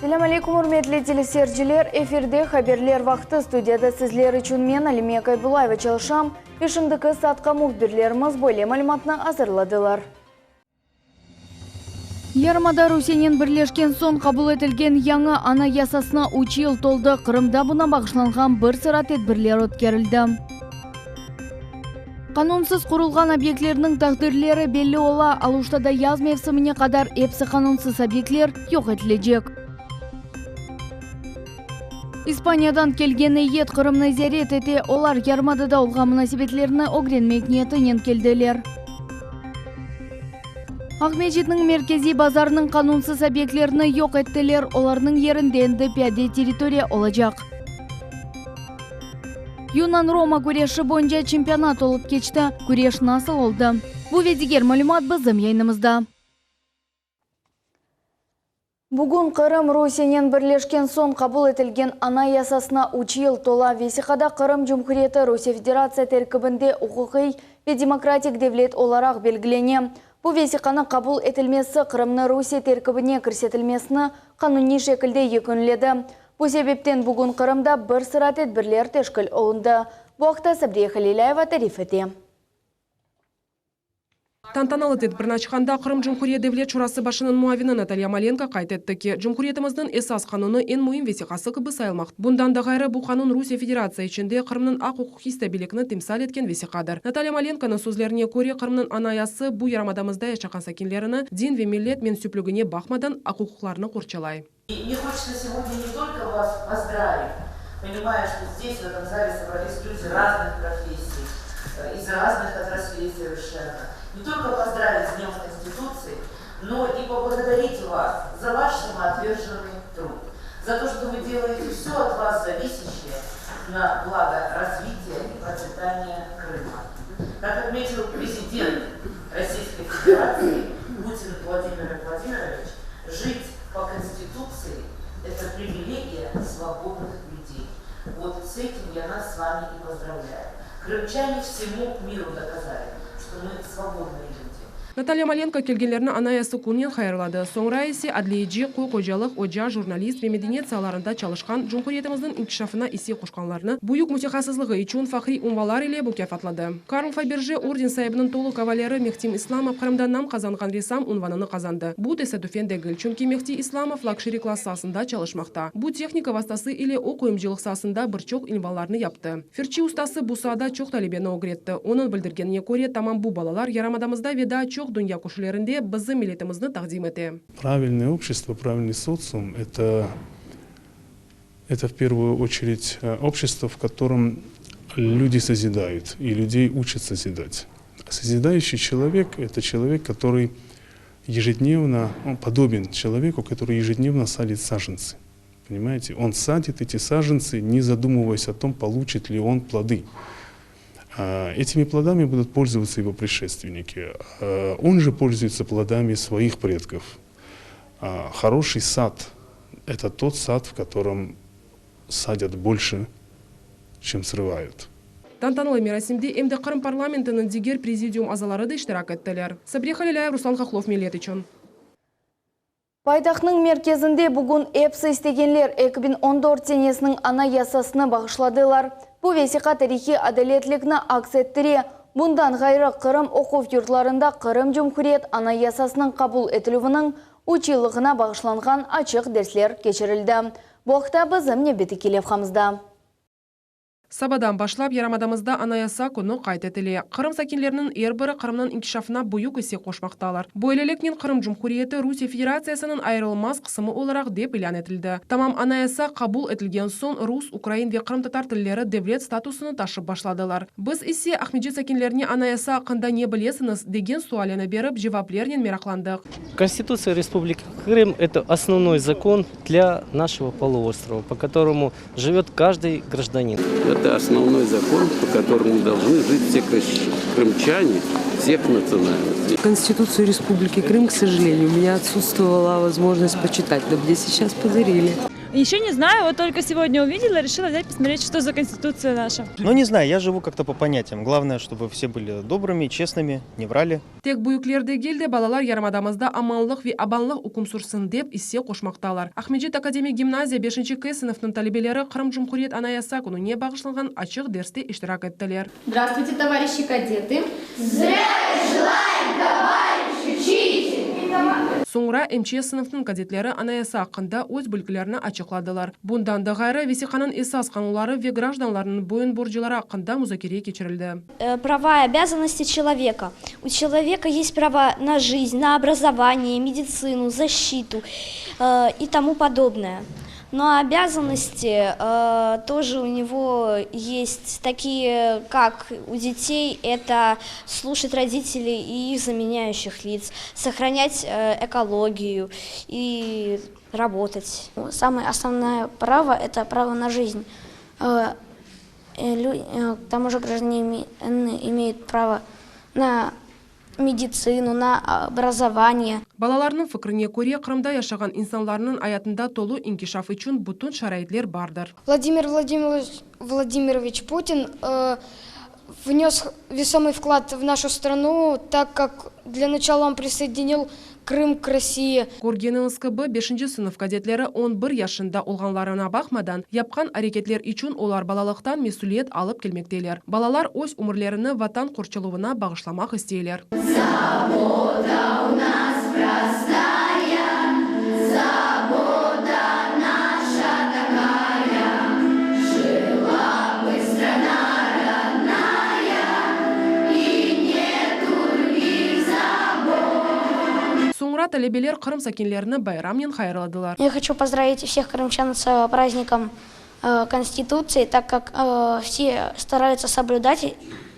Selâm aleyküm, ürmetli teleseyirciler! Efirde Haberler vaqtı, studiyada sizler içün men, Alime Kaybulayeva çalışam ve şimdiki saatqa mühbirlerimiz böyle malümatnı azırladılar. Yarımada Rusiyenen birleşken soñ qabul etilgen yañı Anayasasına üç yıl toldı. Qırımda buña bağışlanğan bir sıra tedbirler ötkerildi. Qanunsız qurulğan obyektlerniñ taqdirleri belli ola, Aluştada yaz mevsimine qadar epsi qanunsız obyektler yoq etilecek. İspaniyadan kelgen eyyet Qırımnı ziyaret ete, olar yarımadada olğan munasebetlerni ögrenmek niyetinen keldiler. Aqmescitniñ merkeziy bazarınıñ qanunsız obyektlerini yoq ettiler, olarnıñ yerinde endi piyade territoriya olacaq. Yunan-Roma küreşi boyunca çempionat olıp keçti. Küreş nasıl oldı? Bu ve diger malümat bizim yayınımızda. Bugün Qırım Rusiyenen birleşken soñ qabul etilgen Anayasasına üç yıl tola. Vesiqada Qırım Cumhuriyeti Rusiye Federatsiya terkibinde uquqiy ve demokratik devlet olaraq belgilene. Bu vesiqanı qabul etilmesi Qırımnı Rusiye terkibine kirsetilmesini qanuniy şekilde yekünledi. Bu sebepten bugün Qırımda bir sıra tedbirler teşkil olundı. Bu aqta Sabriye Halilâyeva tarif ete. Tantanalı tedbirni açqanda Qırım Cumhuriyet Devlet Şurası başınıñ muavini Natalya Malenko qayd etti ki, cumhuriyetimizniñ Esas qanunı eñ müim vesiqası kibi sayılmaqta. Bundan da ğayrı, bu qanun Rusiye Federatsiya içinde Qırımnıñ aq-uquqiy stabillikni timsal etken vesiqadır. Natalya Malenkonıñ sözlerine köre, Qırımnıñ Anayası bu yarımadamızda yaşağan sakinlerini din ve millet mensüpligine baqmadan aq-uquqlarını qorçalay. Мне хочется сегодня не только вас поздравить, понимая, что здесь, в этом зале, собрались люди разных профессий, из разных отраслей совершенно, не только поздравить с Днем Конституции, но и поблагодарить вас за ваш самоотверженный труд, за то, что вы делаете все от вас зависящее на благо развития и процветания Крыма. Как отметил президент Российской Федерации Путин Владимир Владимирович, жить по Конституции – это привилегия свободных людей. Вот с этим я нас с вами и поздравляю. Крымчане всему миру доказали, что мы свободные люди. Natalya Malenko kelgenlerni Anayasa kününen hayırladı. Soñra ise adliyeci, köy hocalıq, oca, jurnalist ve medeniyet saalarında çalışqan, cumhuriyetimizniñ inkişafına isse qoşqanlarnı büyük mütehassıslığı içün fahriy unvanlar ile mukâfatladı. Karl Faberje orden saibiniñ tolu kavaleri Mehtim İslamov Qırımda nam qazanğan ressam unvanını qazandı. Bu tesadüfen degil, çünki Mehti İslamov lakşeri klass saasında çalışmaqta. Bu tehnika vastası ile o qoyumcılıq saasında bir çoq ilvanlarnı yaptı. Firçi ustası bu saada çoq talebeni ögretti. Onıñ bildirgenine köre, tamam bu balalar yarımadamızda ve daa çoq dünya köşelerinde bizim milletimizni taqdim ete. Pravilnoye общество, pravilnyy sotsium, eto, eto v pervuyu oçeredь общество, v kotorom люди sozidayut i ľudey učat sozidat. Sozidaющий človek, eto človek, kotoryy ежедневно, on podoben človeku, kotoryy ежедневно sadit sajentsy. Ponimaete? On sadit eti sajentsy, ne zadumyvayas o tom, poluçit li on plody. Etimi plodami budut polzovatsya ego predşestvenniki. On je polzuyetsya plodami svoih predkov. Horoşiy sad, eto tot sad, v kotorom sadât bolşe, çem srıvayut. Tantanalı merasimde em de Qırım parlamentiniñ diger prezidium azaları da iştirak ettiler. Sabriye Halilâyev, Ruslan Hahlov, Millet içün. Paytahtnıñ merkezinde bugün epsi istegenler 2014 senesiniñ Anayasasını bağışladılar. Bu vesiqa tarihiy adaletlikni aks ettire. Bundan ğayrı, Qırım oquv yurtlarında Qırım Cumhuriyet Anayasasınıñ qabul etilüviniñ üç yıllığına bağışlanğan açıq dersler keçirildi. Bu aqta bizim nevbetteki levhamızda. Sabadan başlap yarımadamızda Anayasa künü qayd etile. Qırım sakinleriniñ er biri Qırımnıñ inkişafına büyük isse qoşmaqtalar. Böyleliknen Qırım Cumhuriyeti Rusiye Federatsiyasınıñ ayırılmaz qısımı olaraq dep ilân etildi. Tamam Anayasa qabul etilgen soñ rus, ukrain ve qırımtatar tilleri devlet statusını taşıp başladılar. Biz ise Aqmescit sakinlerine Anayasa aqqında ne bilesiñiz? degen sualini berip cevaplernen meraqlandıq. Konstitutsiya Respubliki Krım, eto osnovnoy zakon dlâ našego poluostrova, po kotoromu Живет каждый гражданин. Это основной закон, по которому должны жить все крымчане всех национальностей. Конституцию Республики Крым, к сожалению, у меня отсутствовала возможность почитать, но мне сейчас подарили. Еще не знаю, вот только сегодня увидела, решила взять посмотреть, что за конституция наша. Ну, не знаю, я живу как-то по понятиям. Главное, чтобы все были добрыми, честными, не врали. Tek büyükler degil de, balalar yarımadamızda amanlıq ve abanlıq üküm sürsün dep isse qoşmaqtalar. Aqmescit akademik gimnaziya beşinci K sınıfnıñ talebeleri Qırım Cumhuriyet Anayasa kününe bağışlanğan açıq derste iştirak ettiler. Здравствуйте, товарищи кадеты! Soñra emce sınıfnıñ kadetleri Anayasa aqqında öz bilgilerini açıqladılar. Bundan da ğayrı, vesiqanıñ esas qanunları ve grajdanlarnıñ boyun-borcuları aqqında muzakere keçirildi. Права и обязанности человека. У человека есть право на жизнь, на образование, медицину, защиту и тому подобное. Но обязанности тоже у него есть такие, как у детей, это слушать родителей и их заменяющих лиц, сохранять экологию и работать. Самое основное право – это право на жизнь. К тому же граждане имеют право на медицину, на образование. Balalarnıñ fikrine köre, Qırımda yaşağan insanlarnıñ ayatında tolu inkişaf içün bütün şaraitler bardır. Владимир Владимирович, Владимирович Путин внес весомый вклад в нашу страну, так как для начала он присоединил Крым к России. Körgeniñiz kibi, beşinci sınıf kadetleri 11 yaşında olğanlarına baqmadan, yapqan areketler içün olar balalıqtan mesüliyet alıp kelmekteler. Balalar öz ömürlerini Vatan qorçalavına bağışlamaq isteyler. Забота у нас простая, забота наша такая. Жила бы страна родная, и нету других забот. Soñra talebeler Qırım sakinlerini bayramnen hayırladılar. Я хочу поздравить всех крымчан с праздником Конституции, так как все стараются соблюдать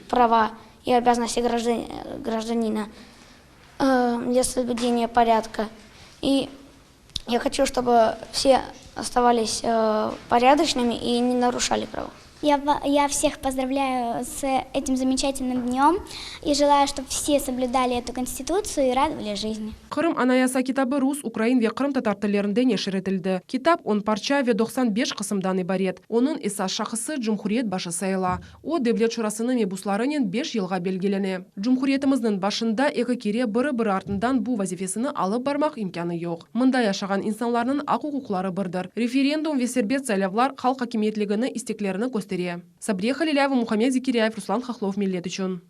права и обязанности гражданина для соблюдения порядка. И я хочу, чтобы все оставались порядочными и не нарушали права. Я всех поздравляю с этим замечательным днем и желаю, чтобы все соблюдали эту конституцию и радовались жизни. Qırım Anayasa kitabı rus, ukrain ve qırımtatar tillerinde neşir etildi. Kitap 10 parça ve 95 qısımdan ibaret. Onıñ esas şahısı cumhuriyet başı sayıla. O, Devlet şurasınıñ mebuslarınen 5 yılğa belgilene. Cumhuriyetimizniñ başında eki kere biri-biri artından bu vazifesini alıp barmaq imkânı yoq. Mında yaşağan insanlarnıñ aq-uquqları birdir. Referendum ve serbest saylavlar halq akimiyetligini isteklerini köstere. Sabriye Halilâyeva, Muhammed Zekiryayev, Ruslan Hahlov Millet içün.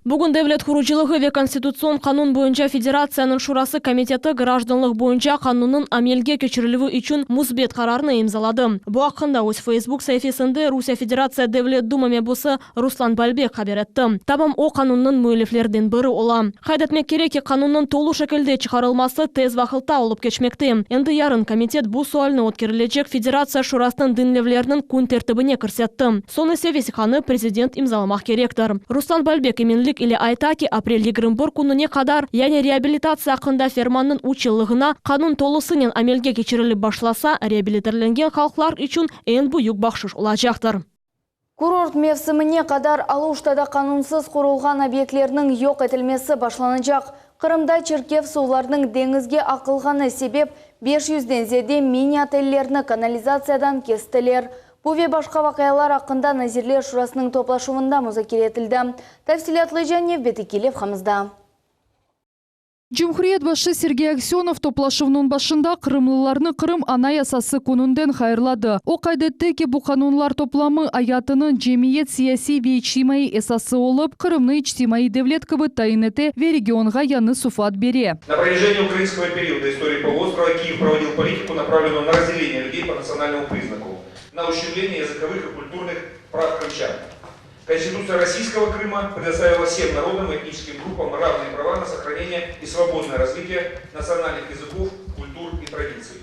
Bugün Devlet qurucılığı ve konstitutsion qanun boyunca Federatsiyanıñ Şurası komiteti grajdanlıq boyunca qanunnıñ amelge keçirilüvi içün müsbet qararnı imzaladı. Bu aqqında öz Feysbuk saifesinde Rusiye Federatsiya Devlet Duma mebusı Ruslan Balbek haber etti. Tamam o qanunnıñ müelliflerden biri ola. Qayd etmek kerek ki, qanunnıñ tolu şekilde çıqarılması tez vaqıtta olıp keçmekte. Endi yarın komitet bu sualni ötkerilecek Federatsiya Şurasınıñ diñlevleriniñ kün tertibine kirsetti. Soñ ise vesiqanı prezident imzalamaq kerektir. Ruslan Balbek eminlik ile ayta ki, aprel 21 kününe qadar, yani reabilitatsiya aqqında fermannıñ üç yıllığına, qanun tolusınen amelge keçirilip başlasa, reabilitirlengen halqlar içün eñ büyük bahşış olacaqtır. Kurort mevsimine qadar Aluştada qanunsız qurulğan obyektlerniñ yoq etilmesi başlanacaq. Qırımda çirkef suvlarnıñ deñizge aqılğanı sebep 500-den ziyade mini-otellerni kanalizatsiyadan kestiler. Bu ve başqa vaqialar aqqında Nazirler Şurasınıñ toplaşuvında muzakere etildi. Tafsilâtlıca nevbetteki levhamızda. Cumhuriyet başı Sergey Aksönov toplaşuvnıñ başında qırımlılarnı Qırım Anayasası kününden hayırladı. O qayd etti ki, bu qanunlar toplamı ayatınıñ cemiyet, siyasiy ve içtimaiy esası olıp, Qırımnı içtimaiy devlet kibi tayin ete ve regionğa yañı sufat bere. На протяжении украинского периода истории полуострова Киев проводил политику, направленную на разделение людей по национальному признаку, на ущемление языковых и культурных прав крымчан. Конституция Российского Крыма предоставила всем народам и этническим группам равные права на сохранение и свободное развитие национальных языков, культур и традиций.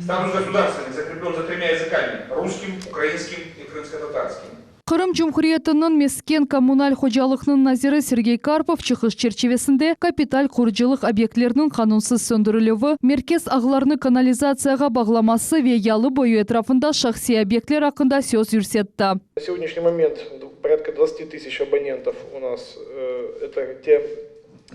Статус государственный закреплен за тремя языками – русским, украинским и крымско-татарским. Qırım Cumhuriyetiniñ mesken kommunal hocalıqnıñ naziri Sergey Karpov çıqış çerçivesinde kapital qurucılıq obyektleriniñ qanunsız söndürilüvi, merkez ağlarnı kanalizatsiyağa bağlaması ve yalı boyu etrafında şahsiy obyektler aqqında söz yürsetti. На сегодняшний момент порядка 20 тысяч абонентов у нас это те.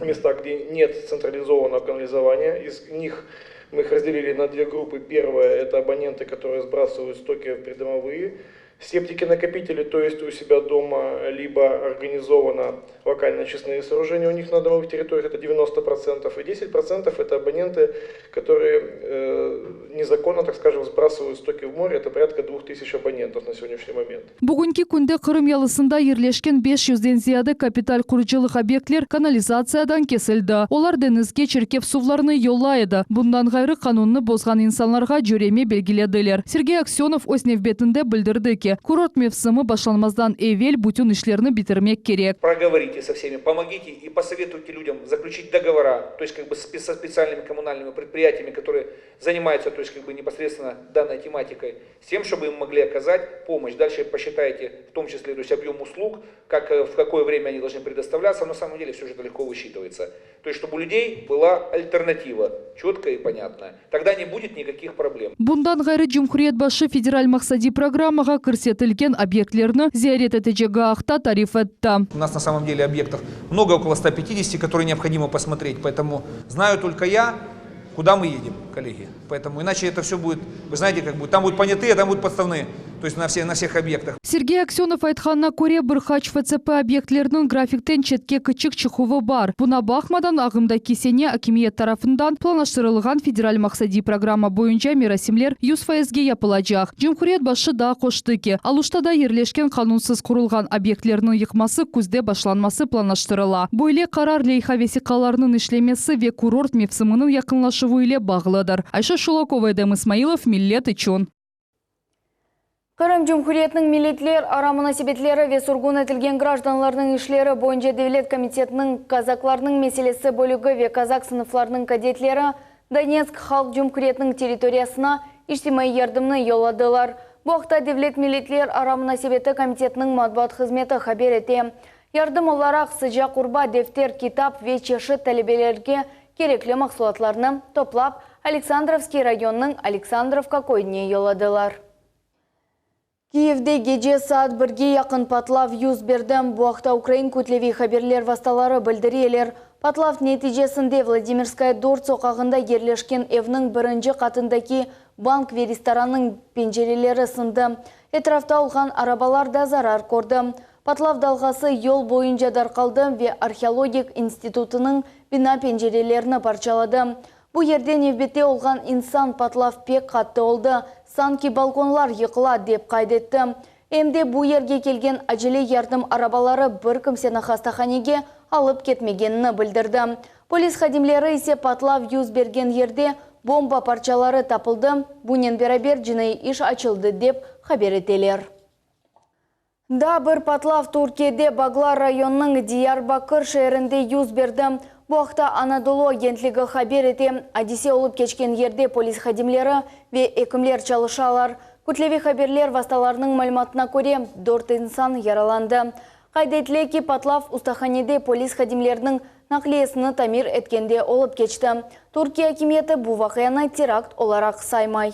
Места, где нет централизованного канализования, из них мы их разделили на две группы. Первая – это абоненты, которые сбрасывают стоки в придомовые септики-накопители, то есть у себя дома, либо организовано локально очистные сооружения у них на домовых территориях, это 90%, и 10% это абоненты, которые э, незаконно, так скажем, сбрасывают стоки в море, это порядка 2000 абонентов на сегодняшний момент. Bugünki künde Qırım yalısında yerleşken 500-den ziyade kapital qurucılıq obyektler kanalizatsiyadan kesildi. Olar deñizge çirkef suvlarını yollay edi. Bundan ğayrı, qanunnı bozğan insanlarğa cöreme belgilediler. Sergey Aksönov öz nevbetinde bildirdi ki, kurort mevsimi başlanmazdan evel bütün işlerni bitirmek kerek. Проговорите со всеми, помогите и посоветуйте людям заключить договора, то есть как бы со специальными коммунальными предприятиями, которые занимаются, то есть как бы непосредственно данной тематикой, с тем, чтобы им могли оказать помощь. Дальше посчитайте, в том числе, то есть объем услуг, как, в какое время они должны предоставляться, но на самом деле все же это легко высчитывается. То есть, чтобы у людей была альтернатива, четкая и понятная. Тогда не будет никаких проблем. Bundan ğayrı cumhuriyet başı federal maqsadiy programmağa kirsetilgen obyektlerni ziyaret etecegi aqta tarif etti. У нас на самом деле объектов много, около 150, которые необходимо посмотреть. Поэтому знаю только я, куда мы едем, коллеги. Поэтому иначе это все будет, вы знаете, как будет, там будут понятые, а там будут подставные. То есть на, все, на всех объектах. Sergey Aksönov aytqanına köre, bir qaç FSP obyektleriniñ grafikten çetke kiçik çıquvı bar. Buña baqmadan, ağımdaki sene akimiyet tarafından planlaştırılğan federal maqsadiy programma boyunca merasimler yüz faizge yapılacaq. Cumhuriyet başı daa qoştı ki, Aluştada yerleşken qanunsız qurulğan obyektlerniñ yıqması küzde başlanması planlaştırıla. Böyle qarar leyha vesiqalarınıñ işlemesi ve kurort mevsiminiñ yaqınlaşuvı ile bağlıdır. Ayşe Şulakova, Edem İsmailov, Millet içün. Qırım Cumhuriyetiniñ milletlerara munasebetleri ve sürgün etilgen grajdanlarnıñ işleri boyunca devlet komitetiniñ kazaklarnıñ meselesi bölügi ve kazak sınıflarınıñ kadetleri Donetsk Halq Cumhuriyetiniñ territoriyasına içtimaiy yardımnı yolladılar. Bu aqta Devlet milletlerara munasebeti komitetiniñ matbuat hızmeti haber ete. Yardım olaraq sıcaq urba, defter, kitap ve çeşit talebelerge kerekli mahsulatlarnı toplap, Aleksandrovskiy rayonınıñ Aleksandrovka köyüne yolladılar. Kiyevde gece saat birge yaqın patlav yüz berdi. Bu aqta ukrain kütleviy haberler vastaları bildireler. Patlav neticesinde Vladimirskaya dört soqağında yerleşken evniñ birinci qatındaki bank ve restorannıñ pencereleri sındı. Etrafta olğan arabalar da zarar kördi. Patlav dalğası yol boyunca darqaldı ve arheologik institutınıñ bina pencerelerini parçaladı. Bu yerde nevbette olğan insan patlav pek qattı oldı, sanki balkonlar yıqıla, dep qayd etti. Em de bu yerge kelgen acele yardım arabaları bir kimseni hastahanege alıp ketmegenini bildirdi. Polis hadimleri ise patlav yüz bergen yerde bomba parçaları tapıldı, bunen beraber cinaiy iş açıldı, dep haber eteler. Daa bir patlav Türkiyede Baglar rayonınıñ Diyarbakır şeerinde yüz berdi. Bu aqta Anadolu agentligi haber ete. Adise olıp keçken yerde polis hadimleri ve ekimler çalışalar. Kütleviy haberler vastalarınıñ malümatına köre, dört insan yaralandı. Qayd etile ki, patlav ustahanede polis hadimleriniñ naqliyesini tamir etkende olıp keçti. Türkiye akimiyeti bu vaqianı terakt olaraq saymay.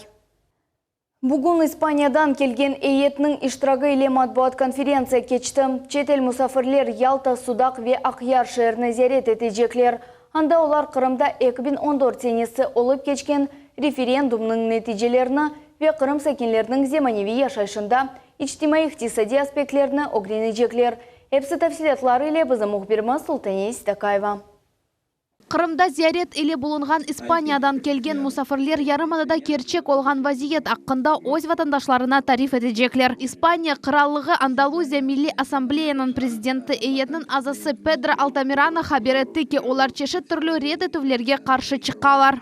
Bugün İspaniyadan kelgen eyyetniñ iştiragi ile matbuat konferentsiya keçti. Çetel musafirler Yalta, Sudaq ve Aqyar şeerini ziyaret etecekler. Anda olar Qırımda 2014 senesi olıp keçken referendumnıñ neticelerini ve Qırım sakinleriniñ zemaneviy yaşayışında içtimaiy-iqtisadiy aspektlerini ögrenecekler. Episi tafsilâtları ile bizim mühbirimiz Sultaniye Sitakaeva. Qırımda ziyaret ile bulunğan İspaniyadan kelgen musafirler yarımadada kerçek olğan vaziyet aqqında öz vatandaşlarına tarif etecekler. İspaniya Qırallığı Andaluziya Milliy Assambleyanıñ prezidenti eyyetniñ azası Pedro Altamirano haber etti ki, olar çeşit türlü red etüvlerge qarşı çıqalar.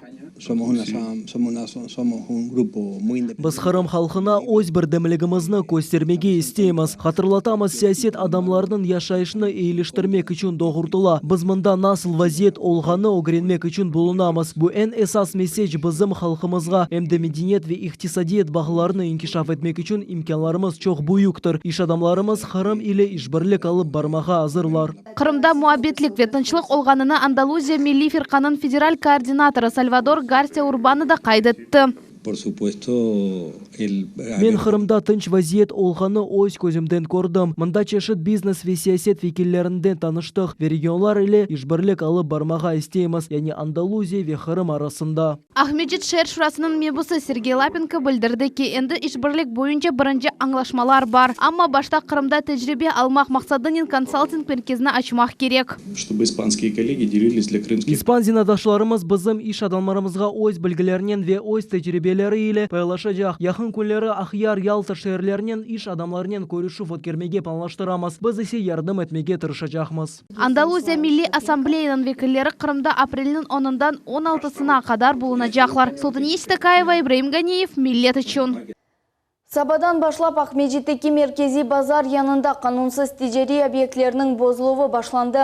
Biz Qırım halqına öz birdemligimizni köstermege isteymiz. Hatırlatamız, siyaset adamlarnıñ yaşayışını eyiliştirmek içün doğurtıla. Biz mında nasıl vaziyet olğanı ögrenmek içün bulunamız. Bu eñ esas mesec bizim halqımızğa, em de medeniyet ve iqtisadiyat bağlarını inkişaf etmek içün imkânlarımız çoq büyüktir. İş adamlarımız Qırım ile işbirlik alıp barmağa azırlar. Qırımda muabbetlik ve tınçlıq olğanını Andaluziya Milliy firqanıñ federal koordinatorı Salvador Garsiya Urbano da qayd etti. Por supuesto, el Men Qırımda tınç vaziyet olğanı öz közümden kördim. Mında çeşit biznes ve siyaset vekillerinden tanıştıq ve regionlar ile işbirlik alıp barmağa isteymiz, yani Andaluziya ve Qırım arasında. Aqmescit şeer şurasınıñ mebusı Sergey Lapenko bildirdi ki, endi işbirlik boyunca birinci añlaşmalar bar, amma başta Qırımda tecribe almaq maqsadınen konsalting merkezini açmaq kerek. Ştobu ispanskiye kollegi deliliz dlâ krımskih. İspan zenaatdaşlarımız bizim iş adamlarımızğa öz bilgilerinen ve öz tecribeleri ile paylaşacaq. Yaqın künleri Aqyar, Yalta şeerlerinen iş adamlarınen körüşüv ötkermege planlaştıramız, biz ise yardım etmege tırışacaqmız. Andaluziya Milliy Assambleyanıñ vekilleri Qırımda aprelniñ onundan on altısına qadar bulunacaqlar. Sultaniye Seytakayeva, İbraim Ganiyev, Millet içün. Sabadan başlap Aqmescitteki merkeziy bazar yanında qanunsız ticariy obyektlerniñ bozuluvı başlandı.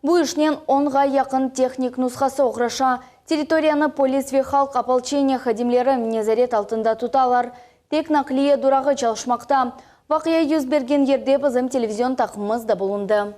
Bu işnen onğa yaqın tehnik nushası oğraşa. Territoriyanı polis ve halq opolçeniya hadimleri nezaret altında tutalar. Tek naqliye durağı çalışmaqta. Vaqia 100 bergen yerde bizim televizion taqımımız da bulundı.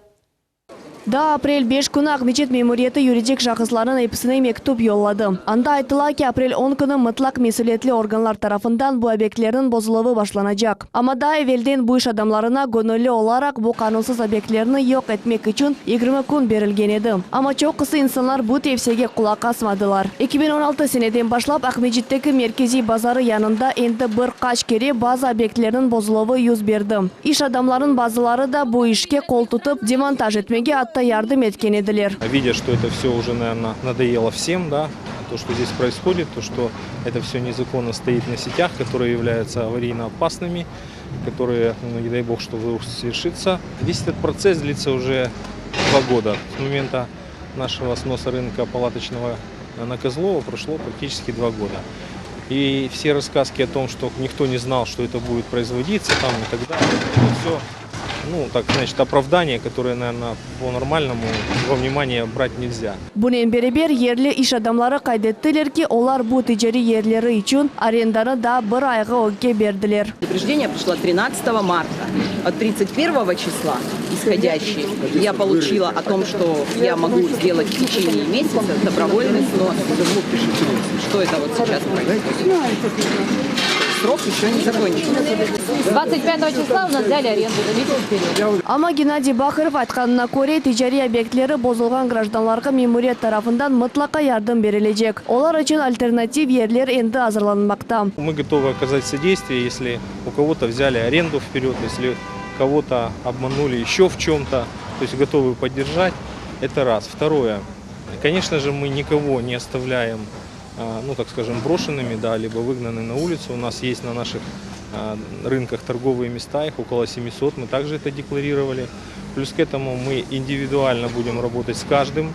Daa aprel 5 künü Aqmescit memuriyeti yuridik şahıslarnıñ episine mektüp yolladı. Anda aytıla ki, aprel 10 künü mıtlaq mesülietli organlar tarafından bu obyektlerniñ bozuluvı başlanacaq. Amma daa evelden bu iş adamlarına göñülli olaraq bu qanunsız obyektlerni yoq etmek içün 20 kün berilgen edi. Amma çoqusı insanlar bu tevsiyege qulaq asmadılar. 2016 seneden başlap Aqmescitteki merkeziy bazarı yanında endi bir qaç kere bazı obyektlerniñ bozuluvı 100 berdi. İş adamlarınıñ bazıları da bu işke qol tutıp, demontaj etmege atta yardım etken ediler. Видя, что это все уже, наверное, надоело всем, да, то, что здесь происходит, то, что это все незаконно стоит на сетях, которые являются аварийно опасными, которые, ну, не дай бог, что вдруг свершится. Весь этот процесс длится уже 2 года. С момента нашего сноса рынка палаточного на Козлова прошло практически 2 года. И все рассказки о том, что никто не знал, что это будет производиться там и так далее, это все, ну, так, значит, оправдание, которое, наверное, по-нормальному во внимание брать нельзя. Bunen beraber yerli iş adamları qayd ettiler ki, olar bu ticariy yerleri içün arendanı da bir ayğa ögge berdiler. Предупреждение пришло 13 марта. От 31 числа исходящий я получила о том, что я могу сделать в течение месяца добровольный снос. Что это вот сейчас происходит? Срок еще не закончился. 25 числа у нас взяли аренду на месяц вперед. Amma Геннадий Бахарев aytqanına köre ticariy obyektleri bozulğan grajdanlarğa memuriyet tarafından mıtlaqa yardım berilecek. Olar içün alternativ yerler endi azırlanmaqta. Мы готовы оказать содействие, если у кого-то взяли аренду вперед, если кого-то обманули еще в чем-то, то есть готовы поддержать. Это раз. Второе. Конечно же, мы никого не оставляем, а, ну так скажем, брошенными, да, либо выгнаны на улицу. У нас есть на наших а, рынках торговые места, их около 700, мы также это декларировали. Плюс к этому мы индивидуально будем работать с каждым.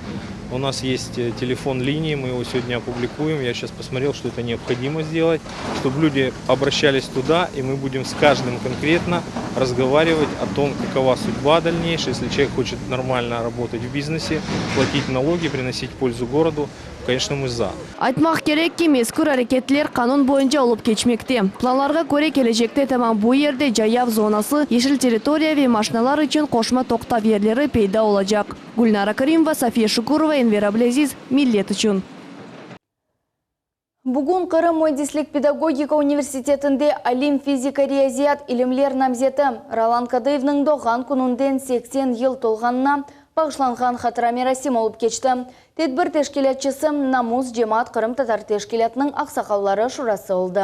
У нас есть э, телефон линии, мы его сегодня опубликуем. Я сейчас посмотрел, что это необходимо сделать, чтобы люди обращались туда, и мы будем с каждым конкретно разговаривать о том, какова судьба дальнейшая. Если человек хочет нормально работать в бизнесе, платить налоги, приносить пользу городу, конечно, мы за. Aytmaq kerek ki, mezkür areketler qanun boyunca olıp keçmekte. Planlarğa köre kelecekte tamam bu yerde cayav zonası, yeşil territoriya ve maşinalar içün qoşma toqtav yerleri peyda olacaq. Gülnara Karimova, Safiye Şukurova, Enver Ablâziz, Millet içün. Bugün Qırım Müendislik Pedagogika Universitetinde alim fizika riyaziyat ilimler namzeti Rolan Kadıyevniñ doğğan kününden 80 yıl tolğanına bağışlanğan hatıra merasim olıp keçti. Tedbir teşkilâtçısı Namus Cemaat Qırımtatar Teşkilâtınıñ Aqsaqalları Şurası oldı.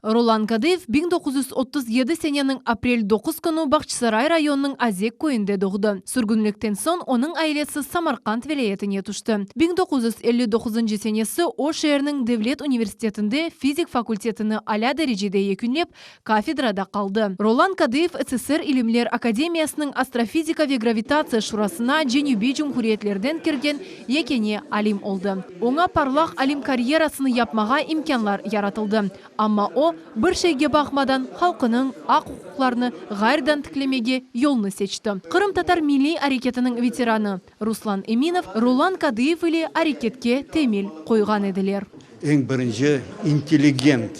Rolan Kadıyev 1937 seneniñ aprel 9 künü Bağçasaray rayonınıñ Azek köyünde doğdı. Sürgünlikten soñ onıñ ailesi Samarqand vilâyetine tüşti. 1959 senesi o şeerniñ devlet universitetinde fizik fakültetini alâ derecede yekünlep, kafedrada qaldı. Rolan Kadıyev SSR İlimler Akademiyasınıñ Astrofizika ve gravitatsiya şurasına Cenübiy cumhuriyetlerden kirgen yekâne alim oldı. Oña parlaq alim karyerasını yapmağa imkânlar yaratıldı. Amma o, bir şeyge baqmadan halqınıñ aq-uquqlarını ğayrıdan tiklemege yolnı seçti. Qırımtatar milliy areketiniñ veteranı Ruslan Eminov Rolan Kadıyev ile areketke temel qoyğan ediler. Eñ birinci intelligent,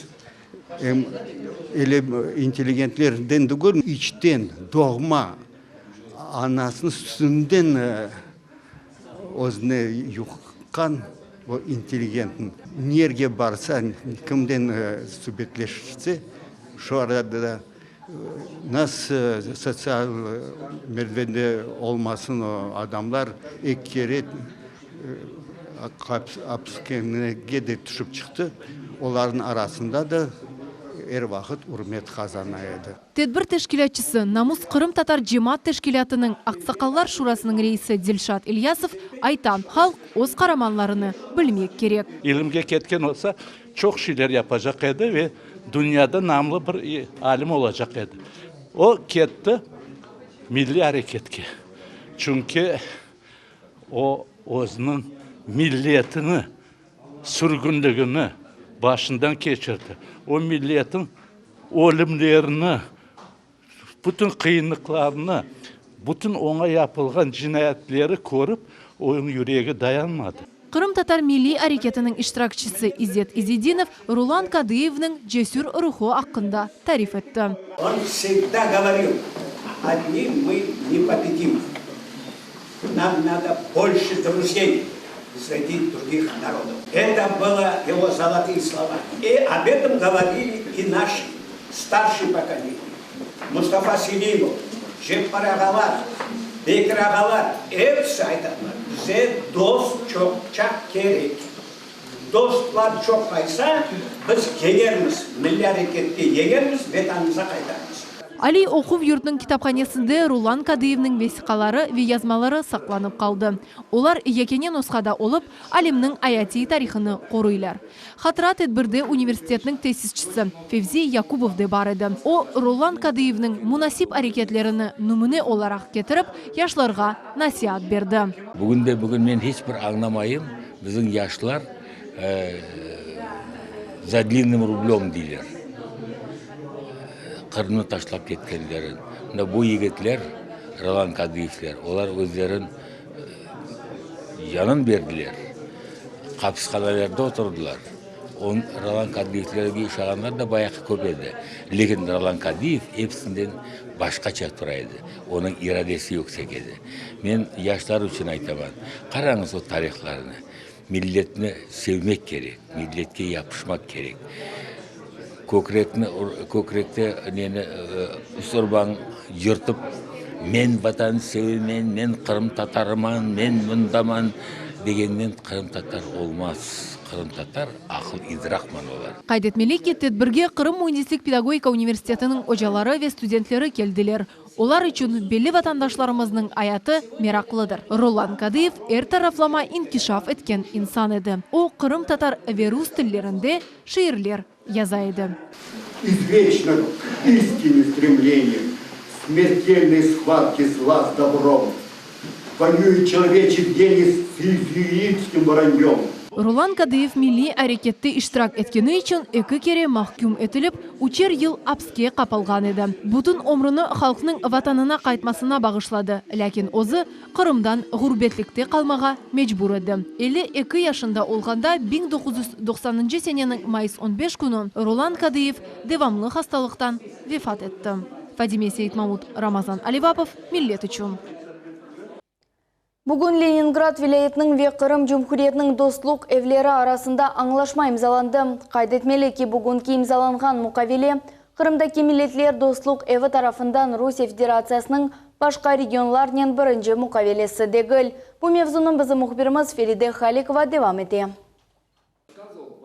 em ele intelligentlerden degil, içten doğma anasınıñ sütünden özüne yuqqan. O intelligent nerge barsa, kimden subetleşse, şu arada da nasıl sotsial merdivende olmasın o adamlar eki kere apishanege de tüşip çıqtı, olarnıñ arasında da er vaqıt ürmet qazana edi. Tedbir teşkilâtçısı, Namus qırımtatar cemaat teşkilâtınıñ Aqsaqallar şurasınıñ reisi Dilşat İlyasov ayta, halq öz qaramanlarını bilmek kerek. İlimge ketken olsa, çoq şeyler yapacaq edi ve dünyada namlı bir alim olacaq edi. O ketti milliy areketke, çünki o özüniñ milletini sürgünligini başından keçirdi. O milletin ölümlerini, bütün qıyınlıqlarını, bütün oña yapılğan cinayetleri körip, onıñ yüregi dayanmadı. Qırımtatar milliy areketiniñ iştirakçisi İzzet İzedinov Rolan Kadıyevniñ cesür ruhu aqqında tarif etti. On vsegda govoril, Odni mı ne pobedim. Nam nado bolşe druzey sredi drugih narodov. Eto bylo ego zolotые slova. I ob etom govorili i naşi starşie pokoleniye, Mustafa Selimov, Ceppar ağalar, Bekir ağalar, episi aytadılar, bize dost çoqça kerek. Dostlar çoqaysa, biz yeñermiz, milliy arekette yeñermiz, Vetanımıza qaytarmız. Aliy oquv yurtnıñ kitaphanesinde Rulan Kadıyevniñ vesiqaları ve yazmaları saqlanıp qaldı. Olar yekâne nusqada olıp, alimniñ ayatiy tarihını qoruylar. Hatıra tedbirde universitetniñ tesisçisi Fevzi Yakubov de bar edi. O, Rolan Kadıyevniñ munasip areketlerini nümüne olaraq ketirip, yaşlarğa nasiat berdi. Bugün de bugün men hiç bir añlamayım, bizim yaşlar za dlinnym rublem deyler, Qırımnı taşlap ketkenlerin. Mına bu yigitler, Rolan Kadıyevler, olar özlerin canın berdiler, qapishanelerde oturdılar. Rolan Kadıyevlerge işağanlar da bayağı köp edi. Lâkin Rolan Kadıyev episinden başqaça tura edi. Onıñ iradesi yüksek edi. Men yaşlar içün aytaman, qarañız o tarihlarnı. Milletni sevmek kerek, milletke yapışmaq kerek. Kökrekni, kökrekte neni, üst urbañ yırtıp, men Vatan sevemen, men qırımtatarıman, men mındaman degennen qırımtatar olmaz. Qırımtatar aqıl-idraqman olar. Qayd etmeli ki, tedbirge Qırım müendislik-pedagogika universitetiniñ ocaları ve studentleri keldiler. Olar içün belli vatandaşlarımıznıñ ayatı meraqlıdır. Rolan Kadıyev er taraflama inkişaf etken insan edi. O, qırımtatar ve rus tillerinde şiirler yaza edi. Izveçno k istine stremlenie, Smertelnoy sxvatke zla s dobrom, Voyuet çeloveçiy geniy s iezüitskim vranьем. Rolan Kadıyev milliy arekette iştirak etkeni içün eki kere mahküm etilip, üçer yıl apske qapalğan edi. Bütün ömrüni halqnıñ Vatanına qaytmasına bağışladı, lâkin özü Qırımdan ğurbetlikte qalmağa mecbur edi. 52 yaşında olğanda, 1990-ncı seneniñ mayıs on beş künü Rolan Kadıyev devamlı hastalıqtan vefat etti. Fadime Seytmamut, Ramazan Alivapov, Millet içün. Bugün Leningrad vilâyetiniñ ve Qırım Cumhuriyetiniñ dostluq evleri arasında añlaşma imzalandı. Qayd etmeli ki, bugünki imzalanğan muqavele Qırımdaki Milletler dostluq evi tarafından Rusiye Federatsiyasınıñ başqa regionlarnen birinci muqavelesi degil. Bu mevzunı bizim mühbirimiz Feride Halikova devam ete.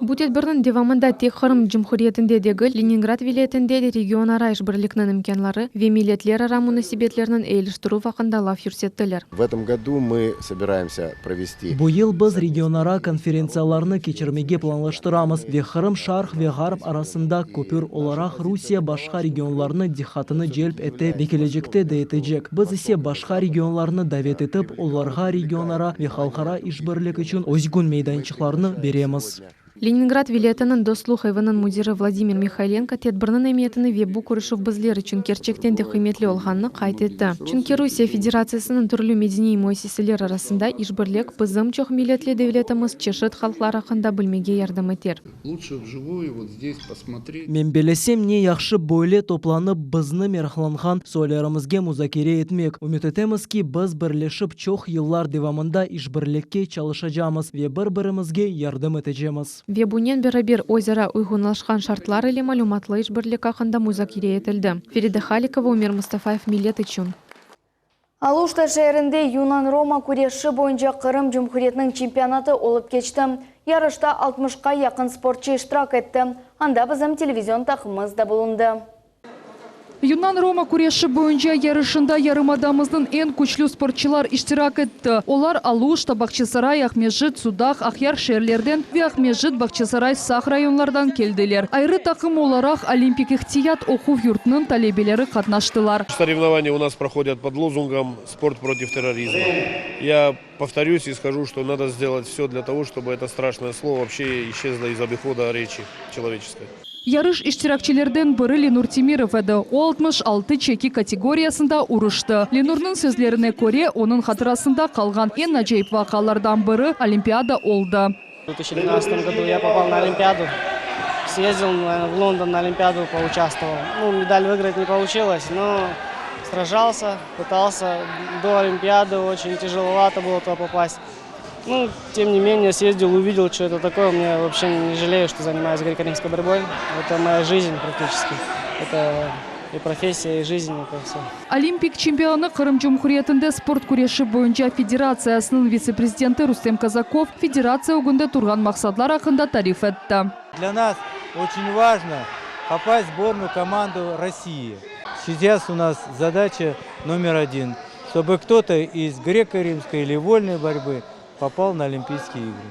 Bu tedbirniñ devamında tek Qırım Cumhuriyetinde degil, Leningrad vilâyetinde de regionara işbirlikniñ imkânları ve milletlerara munasebetlerniñ eyiliştirüv aqqında laf yürsettiler. V etom godu mı sobiraemsâ provesti. Bu yıl biz regionara konferentsiyalarnı keçirmege planlaştıramız ve Qırım şarq ve ğarp arasında köpür olaraq Rusiye başqa regionlarnı diqqatını celp ete ve kelecekte de etecek. Biz ise başqa regionlarnı davet etip, olarğa regionara ve halqara işbirlik içün özgün meydançıqlarnı beremiz. Leningrad vilâyetiniñ Dostluq eviniñ müdiri Vladimir Mihaylenko tedbirniñ emiyetini ve bu körüşüv bizler içün kerçekten de qıymetli olğanını qayd etti. Çünki Rusiye Federatsiyasınıñ türlü medeniy müessiseler arasında işbirlik bizim çoqmilletli devletimiz çeşit halqlar aqqında bilmege yardım eter. Men belesem, ne yahşı böyle toplanıp, bizni meraqlanğan suallerimizge muzakere etmek. Ümüt etemiz ki, biz birleşip çoq yıllar devamında işbirlikke çalışacamız ve bir-birimizge yardım etecemiz. Ve bunen beraber özara uyğunlaşqan şartlar ile malümatlı işbirlik aqqında muzakere etildi. Feride Halikova, Ümer Mustafayev, Millet içün. Aluşta şeerinde yunan-roma küreşi boyunca Qırım Cumhuriyetiniñ çempionatı olıp keçti. Yarışta altmışqa yaqın sportçı iştirak etti. Anda bizim televizion taqımımız da bulundı. Yunan-roma küreşi boyunca yarışında yarımadamıznıñ eñ küçlü sportçılar iştirak etti. Olar Aluşta, Bağçasaray, Aqmescit, Sudaq, Aqyar şeerlerden ve Aqmescit, Bağçasaray, Saq rayonlardan keldiler. Ayrı taqım olaraq Olimpik ihtiyat oquv yurtınıñ talebeleri qatnaştılar. Sorevnovaniya u nas prohodят pod lozungom Sport protiv terrorizma. Ya povtorюсь i skažu, çto nado sdelat vse dlya togo, çtoby eto straşnoye slovo voobşe işçezlo iz obihoda reçi çeloveçeskoy. Yarış iştirakçilerden biri Lenur Temirov edi. O, 66 çeki kategoriyasında uruştı. Lenurnıñ sözlerine köre, onıñ hatırasında qalğan eñ acayip vaqialardan biri Olimpiada oldı. V 2012 году я попал на Олимпиаду, съездил в Лондон на Олимпиаду, поучаствовал. Ну, медаль выиграть не получилось, но сражался, пытался. До Олимпиады очень тяжеловато было туда попасть. Ну, тем не менее, съездил, увидел, что это такое. Мне вообще не жалею, что занимаюсь греко-римской борьбой. Это моя жизнь практически. Это и профессия, и жизнь, это все. Olimpik çempionı, Qırım Cumhuriyetinde sport küreşi boyunca federatsiyasınıñ vitse-prezidenti Rustem Kazakov federatsiya ögünde turğan maqsadlar aqqında tarif etti. Для нас очень важно попасть в сборную команду России. Сейчас у нас задача номер один, чтобы кто-то из греко-римской или вольной борьбы попал на Олимпийские игры.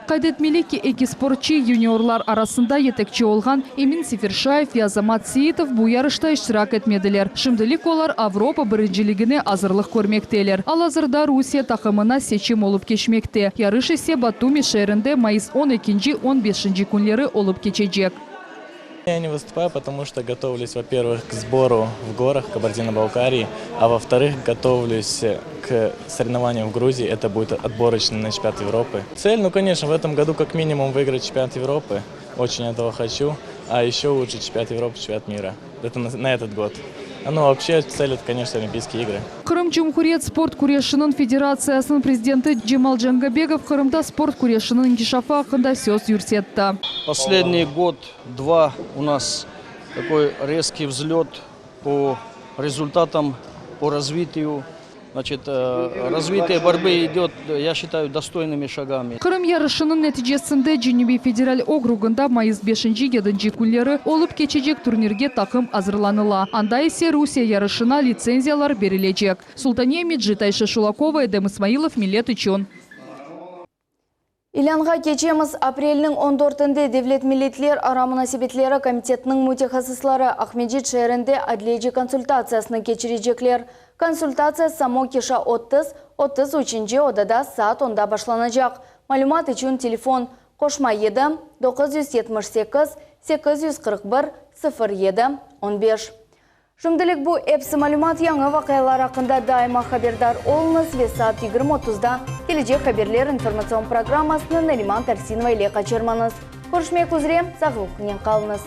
Qayd etmeli ki, eki sportçı, yuniorlar arasında yetekçi olğan Emin Seferşayev ve Azamat Seitov bu yarışta iştirak etmediler. Şimdilik olar Avropa birinciligine azırlıq körmekteler. Al-azırda Rusiye taqımına seçim olıp keçmekte. Yarış ise Batumi şeerinde mayıs on ekinci, on beşinci künleri olıp keçecek. Я не выступаю, потому что готовлюсь, во-первых, к сбору в горах Кабардино-Балкарии, а во-вторых, готовлюсь к соревнованиям в Грузии. Это будет отборочный на чемпионат Европы. Цель, ну, конечно, в этом году как минимум выиграть чемпионат Европы. Очень этого хочу. А еще лучше чемпионат Европы, чемпионат мира. Это на, на этот год. Ну, вообще цель, это, конечно, Олимпийские игры. Qırım Cumhuriyet sport küreşiniñ federatsiyasınıñ prezidenti Cemal Cangabegov Qırımda sport küreşiniñ inkişafı aqqında söz yürsetti. Последний год-два у нас такой резкий взлет по результатам, по развитию. Значит, развитие борьбы идет, я считаю, достойными шагами. Qırım yarışınıñ neticesinde Cenübiy federal okrugında mayıs beşinci, yedinci künleri olıp keçecek turnirge taqım azırlanıla. Anda ise Rusiye yarışına litsenziyalar berilecek. Sultaniye Mecit, Ayşe Şulakova, Edem İsmailov, Millet içün. İlânğa keçemiz. Aprelniñ on dörtünde Devlet milletlerara munasebetleri komitetiniñ mütehassısları Aqmescit şeerinde adliyeci konsultatsiyasını keçirecekler. Konsultatsiya Samokişa 30, 33-nci odada saat onda başlanacaq. Malümat içün telefon, qoşma yedi, 978 841 07 15. Şimdilik bu episi malümat, yañı vaqialar aqqında daima haberdar oluñız ve saat 20 otuzda Kelecek haberler informatsion programmasını Nariman Tarsinova ile qaçırmañız. Körüşmek üzre, sağlıqnen qalıñız.